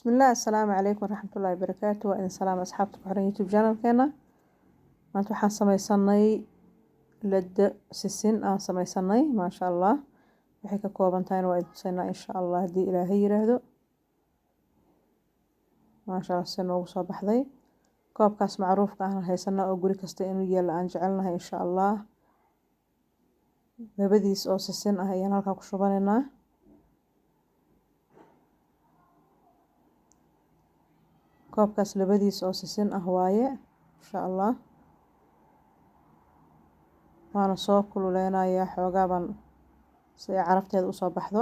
Bismillaah, assalaamu calaykum waraxmatullaahi wabarakaatu. Waa idin salaam asxaabta ku xiran YouTube channelkeena. Maanta waxaan sameysanay laddo sisin aan sameysanay, maasha Allah. Waxay ka kooban tahayna waa idin tusaynaa insha Allah haddii Ilaahay yiraahdo. Maasha Allah, si noogu soo baxday. Koobkaas macruufka aan haysanaa oo guri kasta inuu yaalo aan jecelnahay insha Allah. Labadiis oo sisin ah ayaan halkaa ku shubanaynaa. Koobkaas labadiis oo sisin ah waaye insha Allah. Waana soo kululeynayaa xoogaa baan si ay carafteeda usoo baxdo.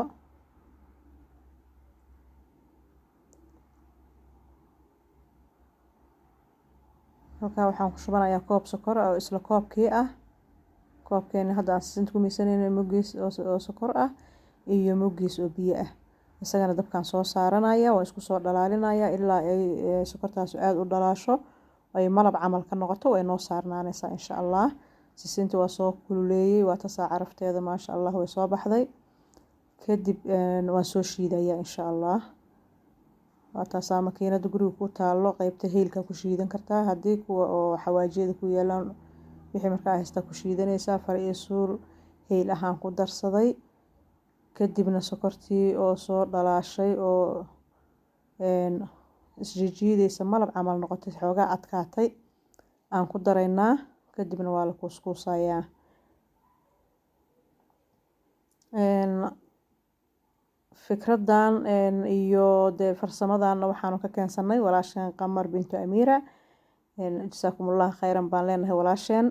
Halkaa waxaan ku shubanayaa koob sokor ah oo isla koobkii ah. Koobkeena hadda aan sisinta ku miisanayno muggiis oo sokor ah iyo muggiis oo biyo ah. Isagana dabkaan soo saaranaya, waan isku soo dhalaalinaya ilaa ay sokortaas aad u dhalaasho, ay malab camal ka noqoto, way noo saarnaanaysaa insha Allah. Sisinta waa soo kululeeyay, waa tasaa carafteeda maasha Allah way soo baxday. Kadib waan soo shiidayaa insha Allah. Waa taasaa makiinada guriga ku taalo, qaybta heylka ku shiidan kartaa, haddii kuwa oo xawaajiyada ku yaalaan wixii markaa haysta ku shiidanaysaa. Far iyo suul heyl ahaan ku darsaday. Kadibna sokortii oo soo dhalaashay oo isjiijiidaysa malab camal noqotay, xoogaa adkaatay aan ku daraynaa. Kadibna waa la kuuskuusayaa. Fikradan iyo dee farsamadanna waxaanu ka keensanay walaasheen Qamar bintu Amiira. Jasaakumullah khayran baan leenahay walaasheen.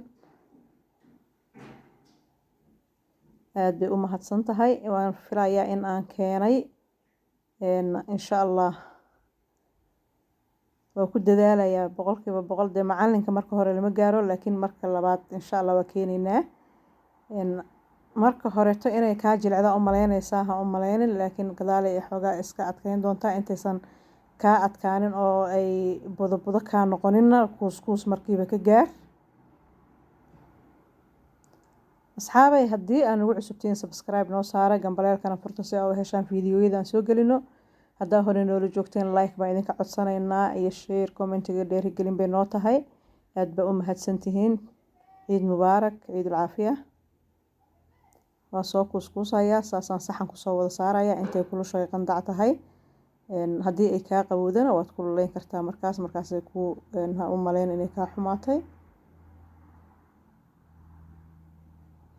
Aad bay u mahadsan tahay. Waan filayaa in aan keenay insha Allah. Waa ku dadaalayaa 100%. Dee macalinka marka hore lama gaaro, laakiin marka labaad insha Allah waa keenaynaa. Marka horeeto inay kaa jilicdaa u malaynaysaa, ha u malaynin, laakiin gadaal ay xoogaa iska adkeyn doontaa. Intaysan kaa adkaanin oo ay budo budo kaa noqoninna kuuskuus markiiba ka gaar. Asxaabay, haddii aan ugu cusubtiin subscribe noo saara, gambaleelkana furta si aa u heshaan fiidiyoyada aan soo gelino. Haddaa hore noola joogteen like baan idinka codsanaynaa iyo share, commentiga dheerigelin bay noo tahay. Aad baa u mahadsantihiin. Ciid mubaarak, ciidul caafiya. Waa soo kuuskuusayaa, saasaan saxan kusoo wada saaraya intay kulushay qandac tahay. Haddii ay kaa qabowdana waad kululeyn kartaa markaas, markaasay ku ha u malayn inay kaa xumaatay.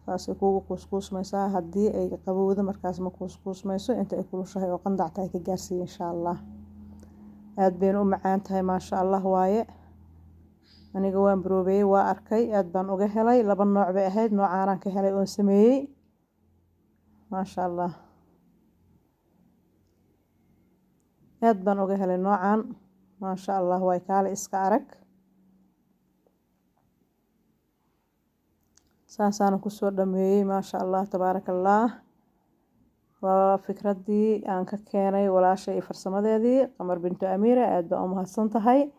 Saasay kuugu kuuskuusmaysaa. Haddii ay qabowdo markaas ma kuuskuusmayso, inta ay kulushahay oo qandac tahay ka gaarsiiya insha Allah. Aad bayna u macaan tahay maasha Allah waaye. Aniga waan baroobeeyey, waa arkay, aad baan uga helay. Laba nooc bay ahayd, noocaanaan ka helay oon sameeyey maasha Allah. Aad baan uga helay noocan maasha Allah. Waay kaale iska arag. Saasaana kusoo dhameeyey maasha Allah tabaaraka Allah. Waa fikraddii aan ka keenay walaasha iyo farsamadeedii Qamar bintu Amiira. Aad baa u mahadsan tahay.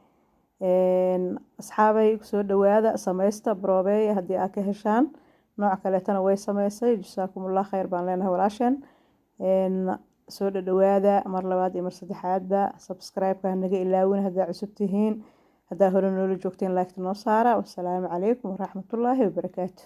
Asxaabay, kusoo dhawaada, sameysta, baroobeeya haddii aad ka heshaan. Nooc kaleetana way sameysay. Jasaakumullah khayr baan leenahay walaasheen. Soo dhadhawaada mar labaad iyo mar saddexaadba. Subscribe-ka naga ilaawin haddaa cusub tihiin. Haddaa hore noola joogteen like noo saara. Wassalaamu calaykum waraxmatullaahi wabarakaatu.